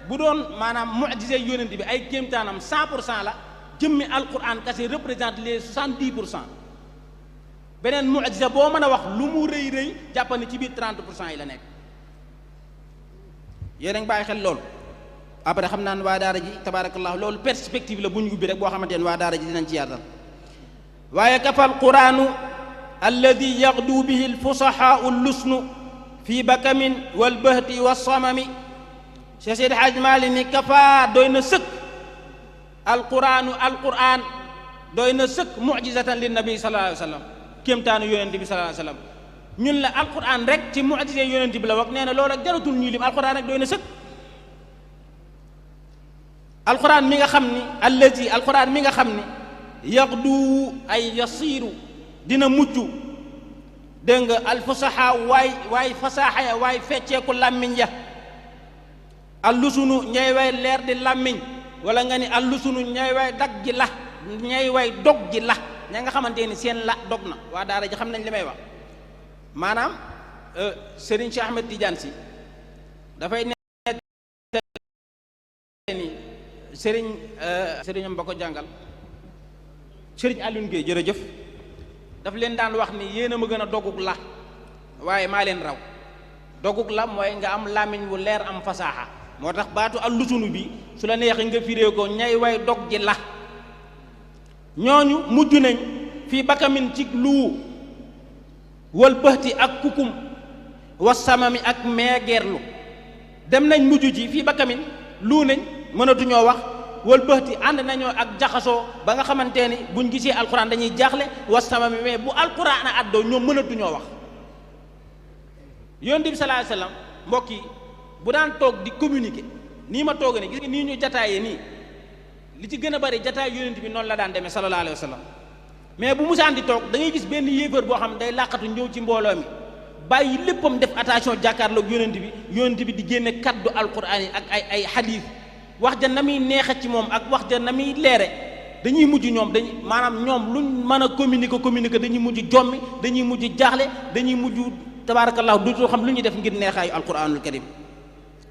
bu doon maanaam mu'jiza yonent bi ay kéemtaanam 100% la jëmmi alquran kese représente les 70%. beneen mu'jiza boo mën a wax lu mu rëy rëy jàppandi ci biir 30% yi la nekk. yéen a ngi bàyyi xel loolu après xam naa ne waa daara ji tabaarakallah loolu perspective la bu ñu ubbi rek boo xamante ne waa daara ji dinañ ci yaatal. waaye kafal quraanu alladi yaqdu bihi alfusahaau llusnu fi bakamin walbahti wassamami. Cheikh Seydi Hadj Malick ni kafa doy na sëkk alquraanu alquran doy na sëkk mu'jizatan lin nabi sallallahu alayhi wa sallam kéemtaanu yonent bi sallallahu alayhi wa sallam. ñun la alquran rek ci mu'jiza yonent bi la wax nee na loolu rek jaratul ñuy lim alquran rek doy na sëkk. alquran mi nga xam ni allazi alquran mi nga xam ni yaqdu ay yasiiru dina mujj dégg nga alfusaha waay fasaaxa ya waay fecceeku làmmiñ ya allusunu ñay way leer di làmmiñ wala nga ni allusunu ñay way dag ji la ñay way dog ji la ña nga xamante ni seen la dog na waa daara ji xam nañ li may wax maanaam Serigne Cheikh Ahmed Tidiane Sy dafay nekk ni Serigne am ba ko jàngal Serigne Alioune Gueye jërëjëf daf leen daan wax ni yéen a ma gën a dogug la waaye maa leen raw dogug la mooy nga am làmmiñ wu leer am fasaaxa moo tax baatu allusunu bi su la neexee nga firee ko ñay way dog ji la ñooñu mujj nañ fii bakamin ci luu wal bëxti ak kukum wasamami ak meegeerlu dem nañ mujj ji fii bakamin luu nañ mënatuñoo wax wal bëxti ànd nañoo ak jaxasoo ba nga xamante ni buñ gisee alquran dañuy jaaxle wasamami mais bu alquran a àddoo ñoom mënatuñoo wax. yonent bi sallallahu alayhi wasallam mbokk yi bu daan toog di communiquer nii ma toog nii gis nga nii ñu jataayee nii li ci gën a bari jataay yonent bi noonu la daan demee sallallahu alayhi wasallam mais bu musaan di toog da ngay gis benn yéefar boo xam ne day làqatu ñëw ci mbooloo mi bàyyi léppam def attention jàkkaarloog yonent bi di génne kaddu alquran yi ak ay xadiis wax ja na muy neexe ci moom ak wax ja na muy leere dañuy mujj ñoom maanaam ñoom luñ mën a communiquer dañuy mujj jommi dañuy mujj jaaxle dañuy mujj tabarakallahu duutu xam lu ñuy def ngir neexaayu alquranul karim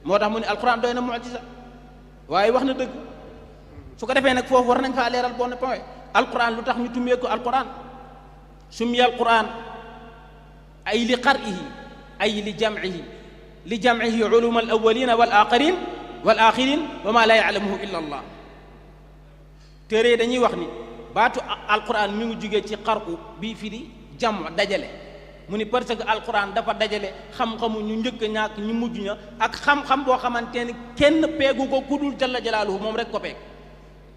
moo tax mu ne alquran doy na mu'jiza waaye wax na dëgg su ko defee nag foofu war nañ faa leeral bon point alquran lu tax ñu tummee ko alquran summiya alquran ay li qar'ihi ay li jam'ihi ulum al awwalina wal axirin wa ma la ya'lamuhu illa allah. téere dañuy wax ni baatu alquran mi ngi jugee ci qar'u bii firi jam dajale mu ni parce que alquran dafa dajale xam-xamu ñu njëkk ñaak ñu mujj ña ak xam-xam boo xamante ni kenn peegu ko kudul jalla jalaaluhu moom rek ko peeg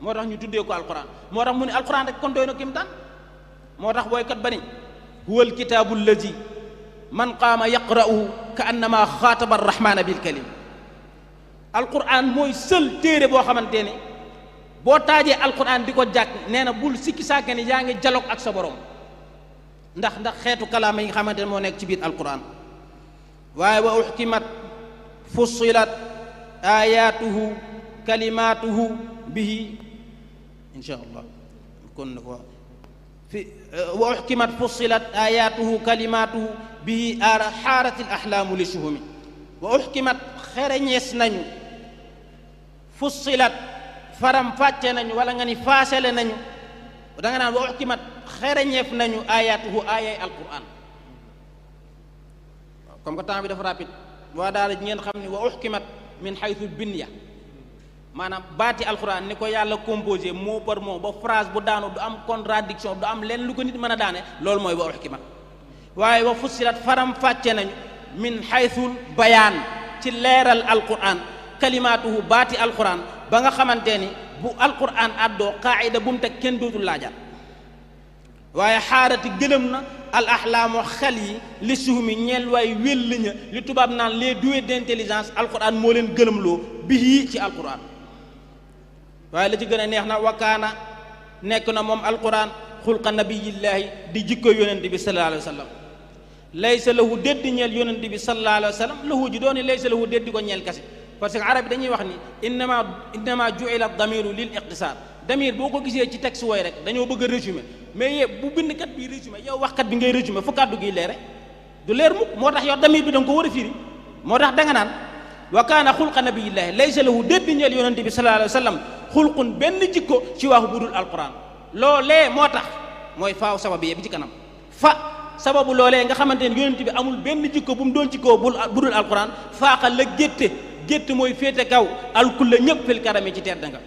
moo tax ñu tuddee ko alquran moo tax mu ne alquran rek kon doy na kéemtaan moo tax booykat ba ni huwa alkitaabu allazi man qaama yaqra'uhu ka annama xaataba arrahmana bil kalim alquran mooy seul téere boo xamante ni boo taajee alquran di ko jàkk nee na bul sikki sàkke ni yaa ngi dialogue ak sa borom ndax xeetu kalaama yi nga xamante ne moo nekk ci biir alquran waaye wa uxkimat fussilat ayatuhu kalimatuhu bihi insha allah kon na ko fi wa uxkimat fussilat ayatuhu kalimatuhu bihi xaarat al ahlaamu li shuhumi wa uxkimat xereñees nañu fussilat faram fàcce nañu wala nga ni faasale nañu da nga naan wa uxkimat xereñeef nañu ayatuhu ayay alquran comme que temps bi dafa rapide waa daal ji ngeen xam ni wa uxkimat min xaytu binya maanaam baati alquran ni ko yàlla composé mot par mot ba phrase bu daanu du am contradiction du am leen lu ko nit mën a daane loolu mooy wa uxkimat waaye wa fussilat faram fàcce nañu min xaytul bayaan ci leeral alquran kalimaatuhu baati alquran ba nga xamante ni bu alquran àddoo qaayida bu mu teg kenn dootul laajaat waaye xaarati gëlëm na al ahlaamu xel yi li suhumi ñeel waay wéll ña li tubaab naan les doués d'intelligence alquran moo leen gëlëmloo bihi ci alquran waaye la ci gën a neex na wakaana nekk na moom alquran xulqa nabiyillaahi di jikko yonent bi sallallahu alayhi wa sallam laysa lahu déddi ñeel yonent bi sallallahu alayhi wa sallam lahu ji dooni laysa lahu déddi ko ñeel kase parce que arab yi dañuy wax ni innama ju'ila damiru lil iqtisaar damir boo ko gisee ci texte wooy rek dañoo bëgg a résumé mais bu bindkat bi résumé yow waxkat bi ngay résumé fu kàddu gi leere du leer mukk moo tax yow damir bi da nga ko war a firi moo tax da nga naan wa kaana xulqa nabiyillahi laysa lahu déddi ñeel yonente bi sallallahu alayhi wa sallam xulqun benn jikko ci wax budul alquran loolee moo tax mooy faaw sabab bi ci kanam fa sababu loolee nga xamante ne yonente bi amul benn jikko bu mu doon jikkoo budul alquran faaqa la gétte mooy féete kaw alkulla ñëpp fil karami ci tedd nga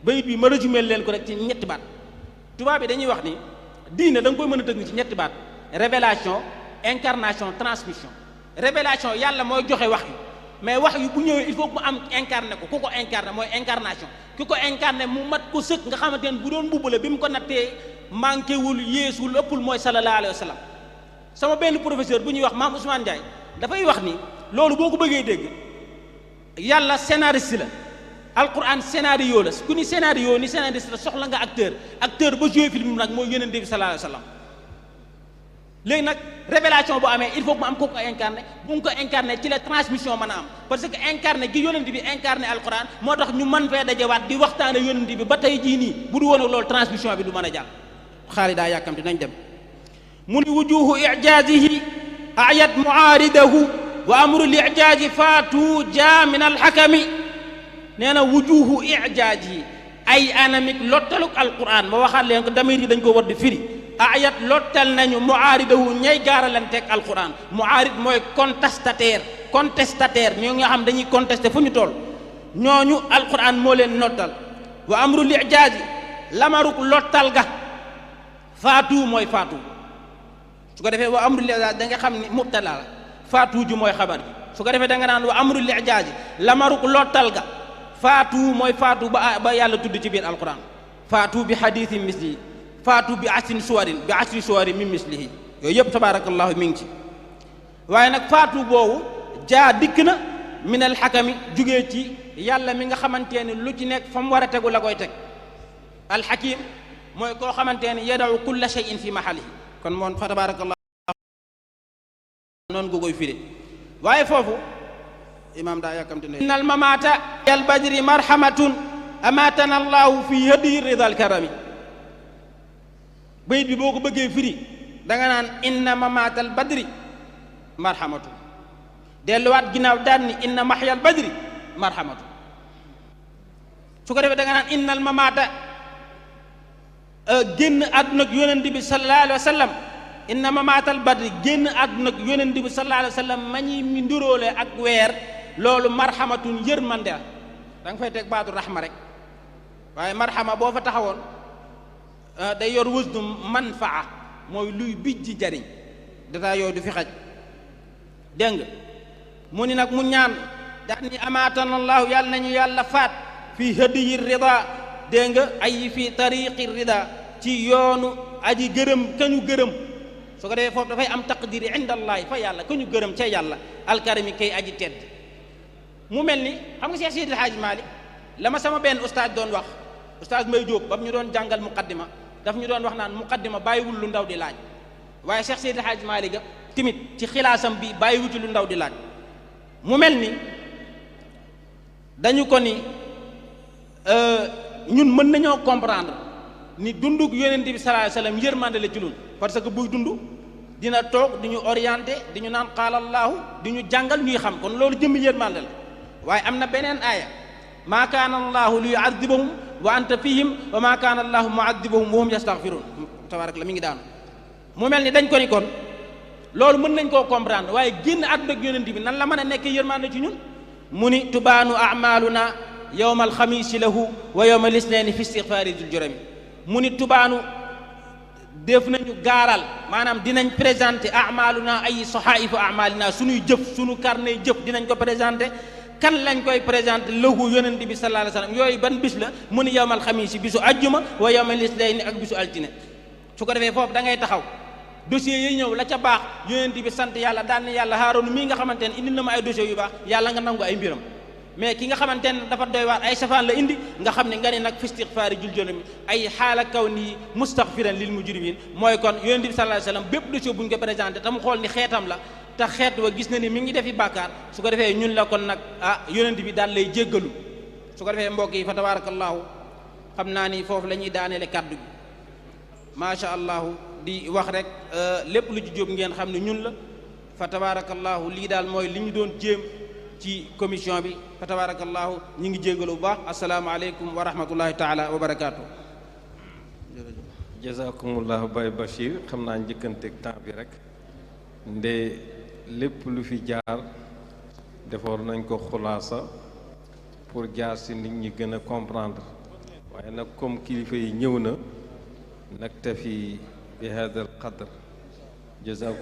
bayit bi ma résumé leen ko rek ci ñetti baat tubaab bi dañuy wax ni diine da nga koy mën a tënk ci ñetti baat révélation incarnation transmission révélation yàlla mooy joxe wax yu mais wax yu bu ñëwee il faut que mu am incarné ko ku ko incarné mooy incarnation ki ko incarné mu mat ko sëkk nga xamante ne bu doon mbubbale bi mu ko nattee manqué wul yeesul ëppul mooy sallallahu alayhi wa sallam sama benn professeur bu ñuy wax maam Ousmane Ndiaye dafay wax ni loolu boo ko bëggee dégg yàlla scénariste la alquran scénario la ku ni scénario ni scénariste la soxla nga acteur ba joué film nag mooy yonent bi sallallahu alayhi wa sallam léegi nag révélation bu amee il faut que mu am ko incarné bu nga ko incarné ci la transmission mën a am parce que incarné gi yonent bi incarné alquran moo tax ñu mën fee dajewaat di waxtaane yonent bi ba tey jii nii bu du woon ak loolu transmission bi du mën a jàll xaari daa yàkkamti nañ dem mu ni wujuhu ijaazihi ayat muaaridahu wa amru l ijaazi faatu ja min alxakami nee na wujuhu ijaazihi ay anamik lottaluk alquran ma waxaat leen ko damir yi dañ ko war di firi ayat lottal nañu muaaridahu ñay gaaralanteeg alquran muaarid mooy contestataire ñoo nga xam dañuy contesté fu ñu toll ñooñu alquran moo leen nottal wa amru l ijaazi lamaruk lottal ga faatu mooy faatu su ko defee wa amru l ijaazi da nga xam ni mubtala la faatu ju mooy xabar bi su ko defee da nga naan wa amru l ijaazi lamaruk lottal ga faatu mooy faatu ba yàlla tudd ci biir alquran faatu bi hadithin misli faatu bi asri suwarin min mislihi yooyu yëpp tabaarakallahu mi ngi ci waaye nag faatu boobu jaa dikk na min alxakami jugee ci yàlla mi nga xamante ne lu ci nekk fa mu war a tegu la koy teg alxakim mooy koo xamante ne yadaw kulla shay'in fi mahalihi kon moom fa tabaarakallahu noonu gu koy firi waaye foofu imaam daa yàkkamte ne innal mamata al badri marhamatun amatana allahu fi hadi ridal karami bayit bi boo ko bëggee firi da nga naan inna mamaatal badri marhamatu delluwaat ginnaaw daan ni inna maxyal badri marhamatu su ko defee da nga naan innal mamaata génn àdduna ak yonent bi sallallahu alayhi wa sallam inna mamaatal badri génn àdduna ak yonent bi sallallahu alayhi wa sallam ma ñi mi nduróole ak weer loolu marhamatun yërmande la da nga fay teg baatu rahma rek waaye marhama boo fa taxawoon day yor wësdu manfaa mooy luy bijji jariñ dataa yooyu du fi xaj dégg nga mu ni nag mu ñaan daal ni amaatanallaahu yàlla nañu yàlla faat fii hadiyi rida dégg nga ay fii tariqi rida ci yoonu aji gërëm ka ñu gërëm su ko defee foofu dafay am taqdiri indallaahi fa yàlla ka ñu gërëm ca yàlla alkarami kay aji tedd mu mel ni xam nga Cheikh Seydi El Hadji Malick la ma sama benn ustaaz doon wax ustaaz May Jóob ba ñu doon jàngal muqaddima daf ñu doon wax naan muqaddima bàyyiwul lu ndaw di laaj waaye Cheikh Seydi El Hadji Malick ga timit ci xilaasam bi bàyyiwu ci lu ndaw di laaj mu mel ni dañu ko ni ñun mën nañoo comprendre ni dundug yonent bi sallallahu alayhi wasallam yërmande la ci ñun parce que buy dund dina toog di ñu orienté di ñu naan qaala allaahu di ñu jàngal ñuy xam kon loolu jëmmi yërmande la waaye am na beneen aaya maa kaana allaahu li yu'adhibahum wa anta fihim wa maa kaana allaahu mu'adhibahum wa hum yastaghfirun tabaaraka la mi ngi daanu mu mel ni dañ ko ni kon loolu mën nañ koo comprendre waaye génn àdduna ak yonent bi nan la mën a nekk yërmande ci ñun mu ni tubaanu a'maaluna yawma alxamiisi lahu wa yawma lisnaini fi istighfaari dul jurami mu ni tubaanu def nañu gaaral maanaam dinañ présenté a'maaluna ay saxaa'ifu a'maalina suñuy jëf suñu carnet jëf dinañ ko présenté kan lañ koy présenté lahu yonent bi sallallahu alayhi wasallam yooyu ban bis la mu ni yawmal xamiisi bisu ajjuma wa yawmal lisnaini ak bisu altine su ko defee foofu da ngay taxaw dossiers yi ñëw la ca baax yonent bi sant yàlla daan ni yàlla Haaruna mii nga xamante ne indi na ma ay dossiers yu baax yàlla nga nangu ay mbiram mais ki nga xamante ne dafa doy waar ay safaan la indi nga xam ne nga ne nag fi istighfaari jul jonami ay xaala kaw nii mustaghfiran lil mujrimin mooy kon yonent bi sallallahu alayhi wasallam bépp dossier bu ñu ko présenté te mu xool ni xeetam la te xeet wa gis na ni mi ngi defi bàkkaar su ko defee ñun la kon nag yonent bi daal lay jéggalu su ko defee mbokk yi fa tabarakallahu xam naa ni foofu la ñuy daaneele kaddu gi macha allahu di wax rek lépp lu ci jóob ngeen xam ne ñun la fa tabarakallahu lii daal mooy li ñu doon jéem ci commission bi fa tabarakallahu ñi ngi jégalu bu baax asalaamaaleykum wa rahmatullahi taala wa barakaatu. jazakumullahu Baye Bachir xam naa njëkkanteeg temps bi rek nde lépp lu fi jaar defoon nañ ko xulaasa pour jaar si nit ñi gën a comprendre waaye nag comme kilifa yi ñëw na nag te fi bi hadal qadr jazakum